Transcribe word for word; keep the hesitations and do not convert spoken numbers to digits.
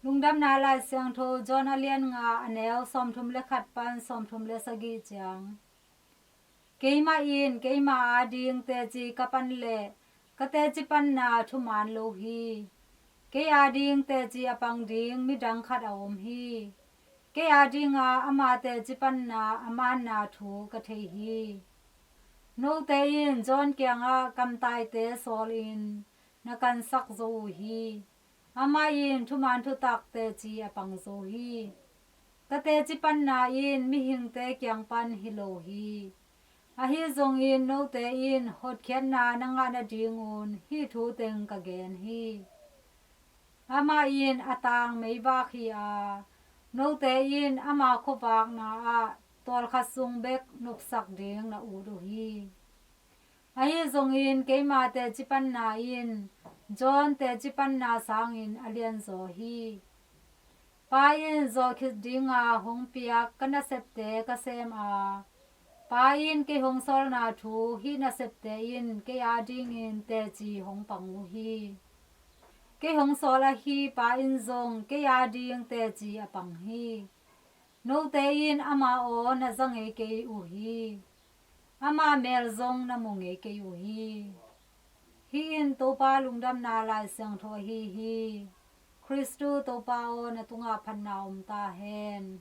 Lungdamna Lai Siangtho John a lian nga, a neu sawmthum le khat pan sawmthum le sagih ciang. Keimah in keima ading teci ka pan leh ka teci panna thuman lo hi. Kei ading teci a pang ding midang khat a om hi. Kei adinga ama teci panna a manna thu ka thei hi. Note in John kiangah kamtaite sawlin na kansak zo uh hi. Amah in thuman thutak teci a pang zo hi. Ka teci panna in mihingte kiang pan hi lo hi. Ahi zongin note in hotkhiatna na ngah nadingun hih thu teng ka gen hi. Amah in a tang meivak hi a, note in ama khuavakna ah tawlkhat sung bek nopsak ding na ut uh hi. Ahi zongin keima teci panna in John teci panna sangin a lianzaw hi. Pa in zawh khit dinga hong piak ka nasepte ka sem a, Pa in kei hong sawlna thu hih nasepte in kei adingin teci hong pang uh hi. Kei hong sawl ahi Pa in zong kei ading teci a pang hi. Note in ama aw na za ngei kei uh hi. Ama mel zong na mu ngei kei uh hi. Hih in Topa Lungdamna Lai Siangtho ahi hi. Khristu Topa aw, na tungah phatna om ta hen.